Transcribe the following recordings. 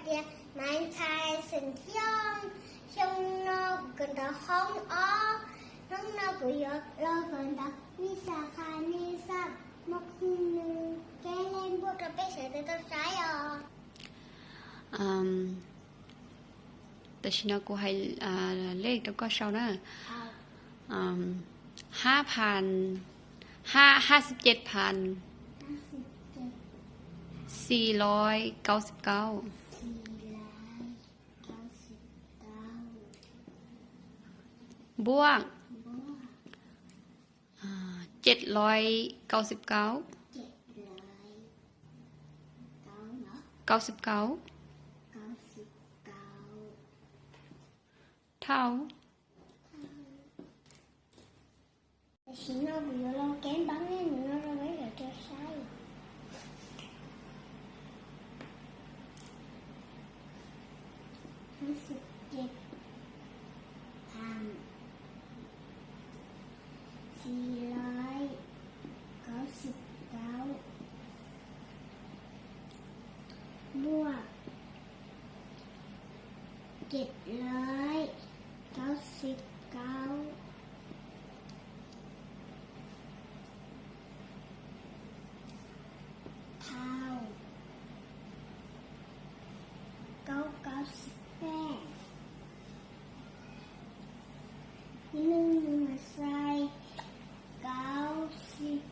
Tias Maiv Ntxhais xeem Xyooj, xyoo no kuv kawm ntawv hoob ob, hnub no kuv yuav los kawm ntawv nej xav qha nej xav mus nws kev leej npuaj rau peb sawv daws tau saib os. Tam sim no kuv hais lej rau koj sau na. Hab phan, hab, hab xib ceg phan, xi loib kaub xib kaub. Npuaj, ceg loib kaub xib kaub. Kaub xib kaub. Thauj. Tam sim no kuv yuav los kev npav nej ntawm no rau peb sawv daws saib. Hab xib ceg phan, xi loib kaub xib kaub. Npuaj, ceg loib kaub xib kaub. Thauj, kaub kaub xib peb. Neeg Maiv Ntxhais kaub xib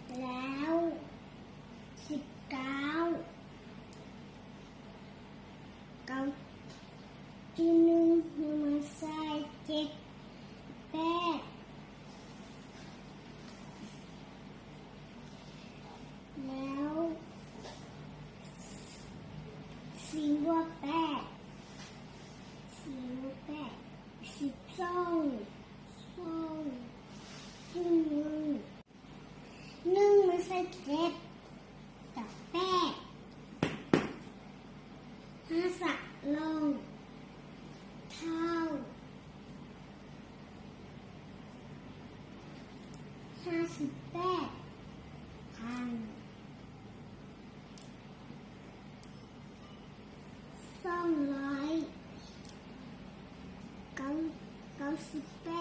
plaub, xib kaub. Kaub, tib neeg Maiv Ntxhais ceg peb, plaub, xi npuaj peb, xi npuaj peb, xi xooj, xooj, tib neeg. Neeg Maiv Ntxhais ceg, tom peb, hab xam loog, thauj, hab xib peb, phan, xooj loib, kaub xib peb.